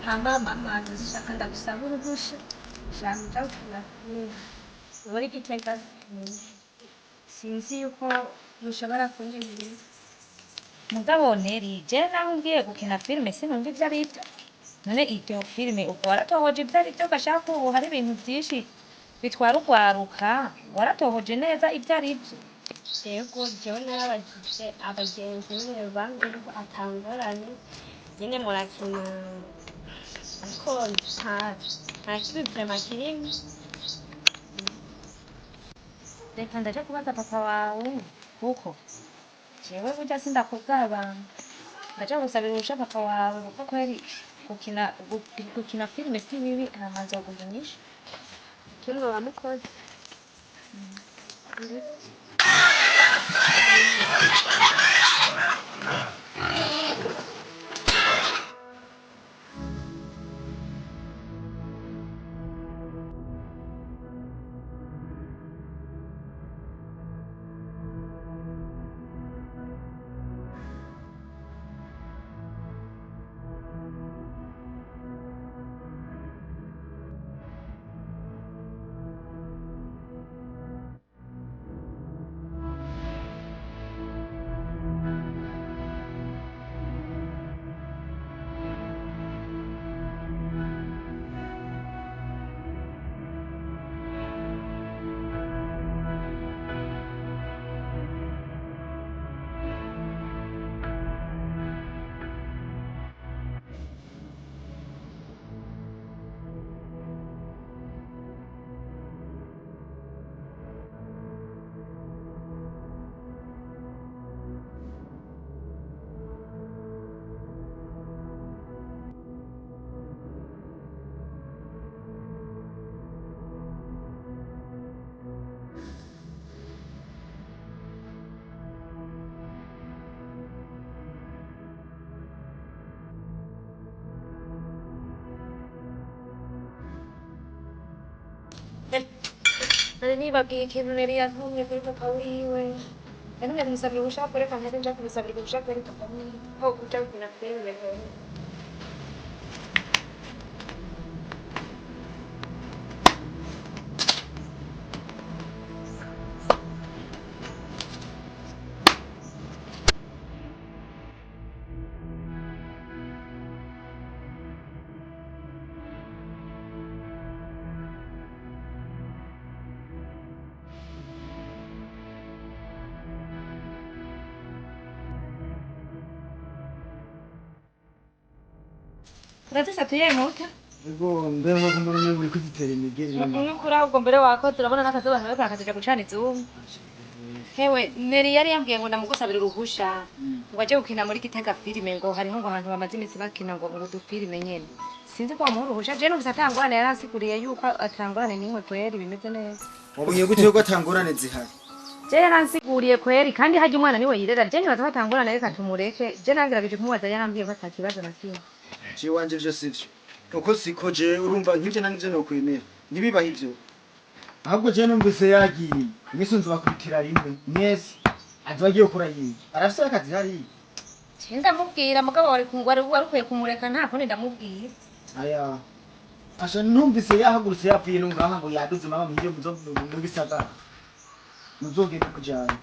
Hama mama, ndashaka ndagusaba uruhusha, nshaka kuja gukina filime muri Gitega. Sinzi yuko mushobora kunyemerera. Mugabo Neri, je naho ngiye gukina filime sinumva ivyo arivyo. None iryo filime ubwo waratohoje ivyo arivyo? Gashaka ubu hari ibintu vyinshi bitwara urwaruka, waratohoje neza ivyo arivyo? Yego, jewe narabajije abagenzi nyene bambwiye ko ata ngorane, nyene murakina, ariko nta kibi vraiment kirimwo. Reka ndaja kubaza papa wawe, kuko jewe burya sindakugaba. Ndaja gusabira uruhusha papa wawe, kuko kweri gukina filime si bibi, hama nzoguha inyishu. Kimwe bamukoze. Nari nibagiye ikintu Neri yantumye kuri papa wiwe. Yantumye kumusabira uruhusha, reka mpere nja kumusabira uruhusha kuri papa wiwe ko kuja gukina filime. Urazisatuye muta? Ego, mbere nko mbona umwe uri kuzitera imigeri. Nk'ukuri ahubwo mbere wakoze, urabona n'akazuba ntawe karakaja gucana izuba. Hewe Neri yari yambwiye ngo ndamugusabira uruhusha ngo aje gukina muri Gitega filime, ngo hariho ngo abantu bamaze iminsi bakina ngo udufilime nyene. Sinzi ko wamuha uruhusha, je numvise atangorane, yaransiguriye yuko atangorane n'imwe kweri, bimeze neza. Wabonye gute yuko atangorane zihari? Je yaransiguriye kweri, kandi harya umwana niwe yirera, je ntibaza ko atangorane, reka tumureke. Je nagerageje kumubaza, yarambwiye ko atakibazo na kimwe. Je wanje ivyo sivyo. Uko siko je urumva nk'ivyo nta nivyo nokwemera. Ntibibaho ivyo. Ahubwo je numvise yagiye. Mwese nzobakubitira rimwe. Mwese. Azoba agiye gukora yiye. Arafise akazi hariya. Je ndamubwira, mugabo wari ukwiye kumureka, nta kundi ndamubwira. Aya. Asha numvise yahagurutse yavuye no ngaha ngo yaduze mama mwije muzo mu gisagara. Muzogenda kujana.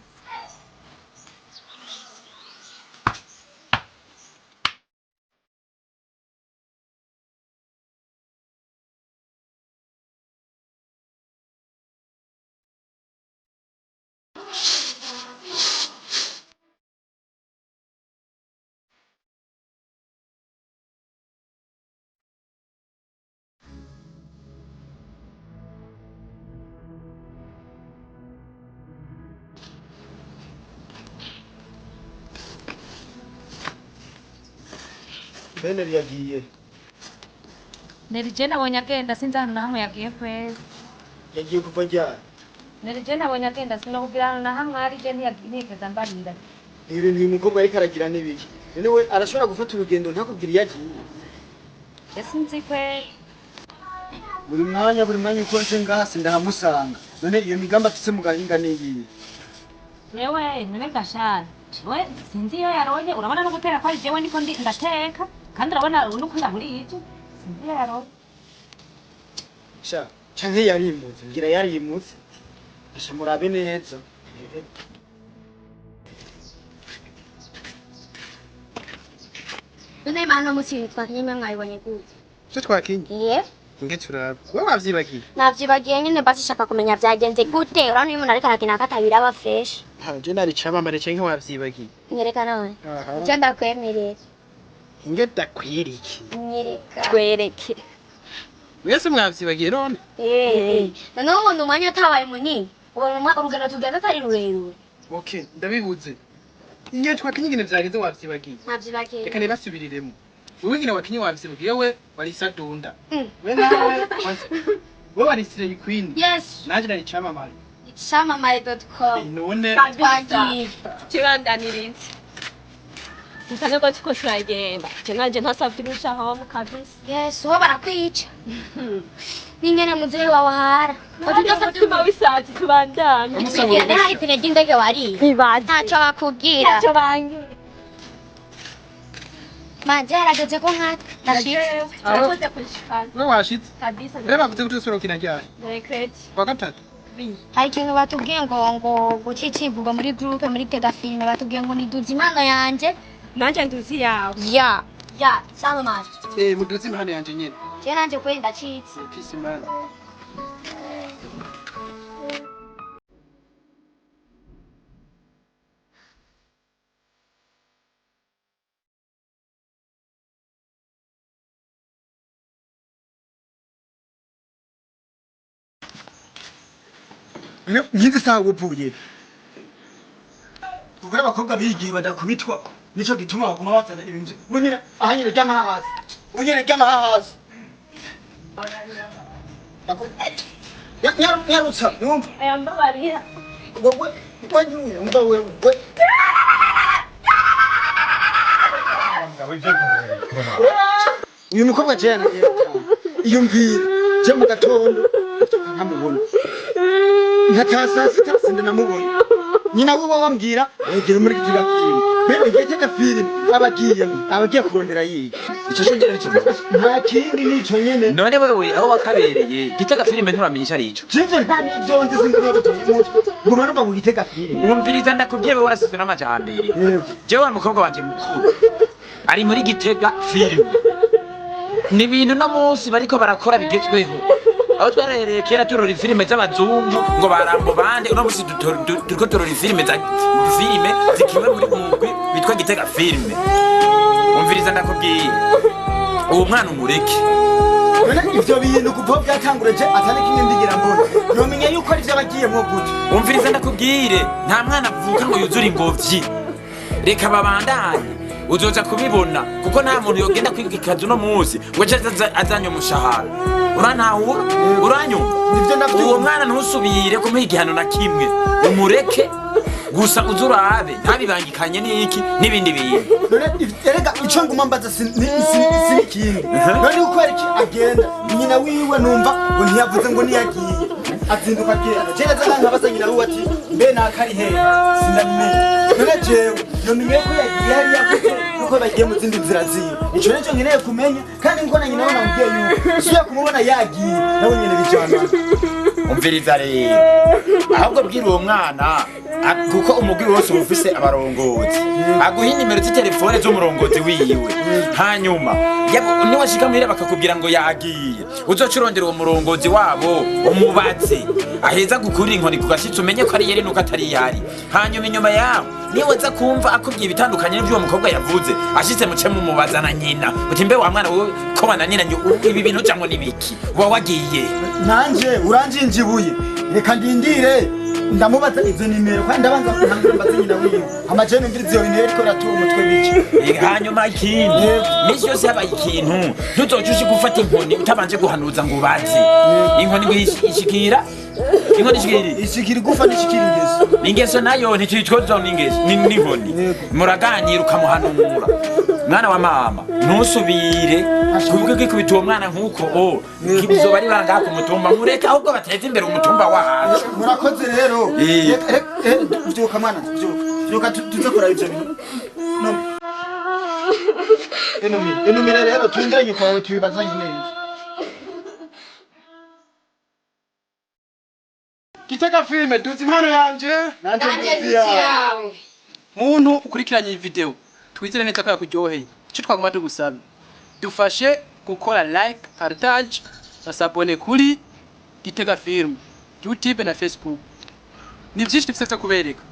Beneri yagiye. Neri je nabonye agenda, sinzi ahantu na hamwe yagiye kweri. Yagiye kuva ryari? Neri je nabonye agenda, sinokubwira ahantu na hamwe ari, je ntiyigeze ambarira. Ibintu uyu mukobwa ariko aragira n'ibiki? None we arashobora gufata urugendo ntakubwire iyo agiye? Je sinzi kweri. Buri mwanya uko nje ngaha sindahamusanga. None iyo migambi afise mu gahinga niyihe? Yewe none gashana, we sinzi iyo yaronye, urabona no gutera ko ari jewe ndiko ndateka, kandi urabona nuko ndamurije. Yaro. Sha canke yarimutse, ngira yarimutse. Asha murabe neza. None imana munsi twakinye mwayibonye gute? Ivyo twakinye? Ye. Nge turabe. Wowe wavyibagiye? Navyibagiye nyene, basi shaka kumenya vyagenze gute. Urabona iyo umuntu ariko arakina akatabira aba fresh. Ha, je nari icamamare canke wavyibagiye? Nyereka nawe. Aha. Icyo ndakwemerera. Nge ndakwiriki. Nyereka. Twereke. Mwese mwavyibagiye none? Eh. Noneho ubona umwanya utabaye munini. Ubona urugendo tugenda atari rurerure. Okay, ndabibuze. Nge twakinye ingene vyagenze wavyibagiye. Navyibagiye. Reka nibasubiriremo. Wewe ingene wakinye wavyibagiye, we wari Sadunda. We nawe we wari Slay Queen. Yes. Nanje nari icamamare. Icamamare.com. None Twagiye. Tubandanirize gusa nubwo tuko turagenda, je nanje ntasafiri home kabisa. Yes, uwo barakwica. N'ingene muzehe wawe ahara. Umutima w'isazi, tubandanye. Tugende, hari ipine ry'indege wariye. Ntibazi. Ntacyo bakubwira. Ntacyo bangira. Manje harageze ko nkatwe. Ndashitse. Turakoze kushikana. We washitse. Kabisa. Rero bavuze ko tuzosubira gukina ryari? Mercredi. Kuwa gatatu. Hari ikintu batubwiye ngo gucicibwa muri groupe muri Tega Filime, batubwiye ngo niduze impano yanje. Nanje nduzi yawe. Ya. Ya, samamare. Eh, muduze impano yanje nyene. Je nanje kweli ndacitse. Peace man. Nkizi sawa uvuye kuko abakobwa bigiye badakubitwa, nico gituma baguma bazana ibintu bunyine aha nyine ryama hasi, bunyine ryama hasi. Nyarutsa numva. Aya, mbabarira. Wewe wewe umva wewe. Uyu mukobwa jena iyumvira je mu gatondo nkamubona, nkataha saa sita sindanamubona. Nyina wiwe wambwira wegera muri Gitega Filime. Mbere Gitega Filime abagiyemo abagiye kurondera yiga. Ico cyo ngera nico. Nta kindi, nico nyene. None wewe aho wakabereye Gitega Filime nturamenya ico arico? Jewe nta n'ivyo nzi, sinzi n'ubutumwa nguma numva ngo Gitega Filime. Wumviriza, ndakubwiye, wewe warasizwe n'amajambere. Yego. Jewe wa mukobwa wanje mukuru ari muri Gitega Filime. Ni ibintu no munsi bariko barakora bigezweho. Aho twarereye kera turora ifilime z'abazungu ngo barambo bande, uno munsi turiko turora ifilime za filime zikinwe muri mugwi witwa Gitega Filime. Umviriza, ndakubwiye, uwo mwana umureke. None ivyo bintu kuva aho byatangura je atari kimwe ndigira mbona, yomenya yuko ari vyo abagiyemwo gute? Umviriza, ndakubwire, nta mwana avuka ngo yuzure ingobyi. Reka babandanye, uzoza kubibona, kuko nta muntu yogenda kwiga ikazi uno munsi ngo aje azanye umushahara. Urantahura? Uranyumva? Nivyo ndavyumva. Uwo mwana ntusubire kumuha igihano na kimwe, umureke gusa uze urabe ntabibangikanye n'iki n'ibindi bintu. None erega ico nguma mbaza si ikindi. None uko ari agenda, nyina wiwe numva ngo ntiyavuze ngo niyagiye, azinduka agenda. Je naza nkabaza nyina wiwe ati mbe nakari hehe, sindabimenye. None jewe yomenye ko yagiye hariya gute, nuko bagiye mu zindi nzira ziwe? Ico nico nkeneye kumenya. Kandi nkuko na nyina we namubwiye yuko suya kumubona yagiye, nawe nyene bijana. Umviriza rero, ahubwo bwira uwo mwana kuko umugwi wose uba ufise abarongozi, aguha inimero z'itelefone z'umurongozi wiwe. Hanyuma niwashika muhira bakakubwira ngo yagiye, uzoca urondera uwo murongozi wabo umubaze, aheza gukurira inkoni ku gashitsi, umenye ko ari yari nuko atari yari. Hanyuma inyuma yaho niwaza kumva akubwiye ibitandukanye n'ivyo uwo mukobwa yavuze, ashitse muce mumubaza na nyina uti mbe wa mwana wewe ko wananiranye, ibi bintu cyangwa nibiki uba wagiye? Nanje uranjinjibuye, reka ndindire ndamubaza izo nimero, kandi ndabanza kuhangira mbaze nyina wiwe amajene numviriza iyo bintu ariko biratura umutwe bice. Hanyuma ikindi, misi yose habaye ikintu ntuzoce ushika ufata inkoni utabanje guhanuza ngo ubaze. Inkoni ngo ishikira inkoni ishikira Ishikira igufa n'ishikira ingeso. Ingeso nayo ntituyitwoza n'ingeso n'inkoni. Muraganira ukamuhanura: mwana wa mama, ntusubire kubwo gikubita uwo mwana nk'uko o bizoba ari bangaha ku mutumba. Mureke ahubwo bateze imbere umutumba wacu. Murakoze rero. Eh. Reka, vyuka mwana, vyuka, vyuka, tuze kuraba ivyo bintu. No. Enumire, enumire rero turindiranye kwawe tubibazanye neza. Gitega Filime, duza impano yanje. Nanje nduzi yawe. Muntu ukurikiranye iyi video, twizere neza ko yakuryoheye. Icyo twagomba tugusaba, dufashe gukora like, partage na s'abonner kuri Gitega Film, YouTube na Facebook. Ni byinshi dufite byo kubereka.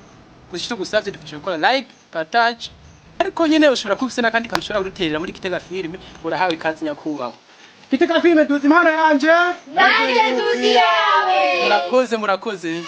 Gusa icyo tugusabye, dufashe gukora like, partage, ariko nyine ushobora kuba ufise n'akandi kantu ushobora kuduterera muri Gitega Film, urahawe ikaze nyakubahwa. Gitega Film, duza impano yanje. Nanje nduzi yawe. Murakoze, murakoze.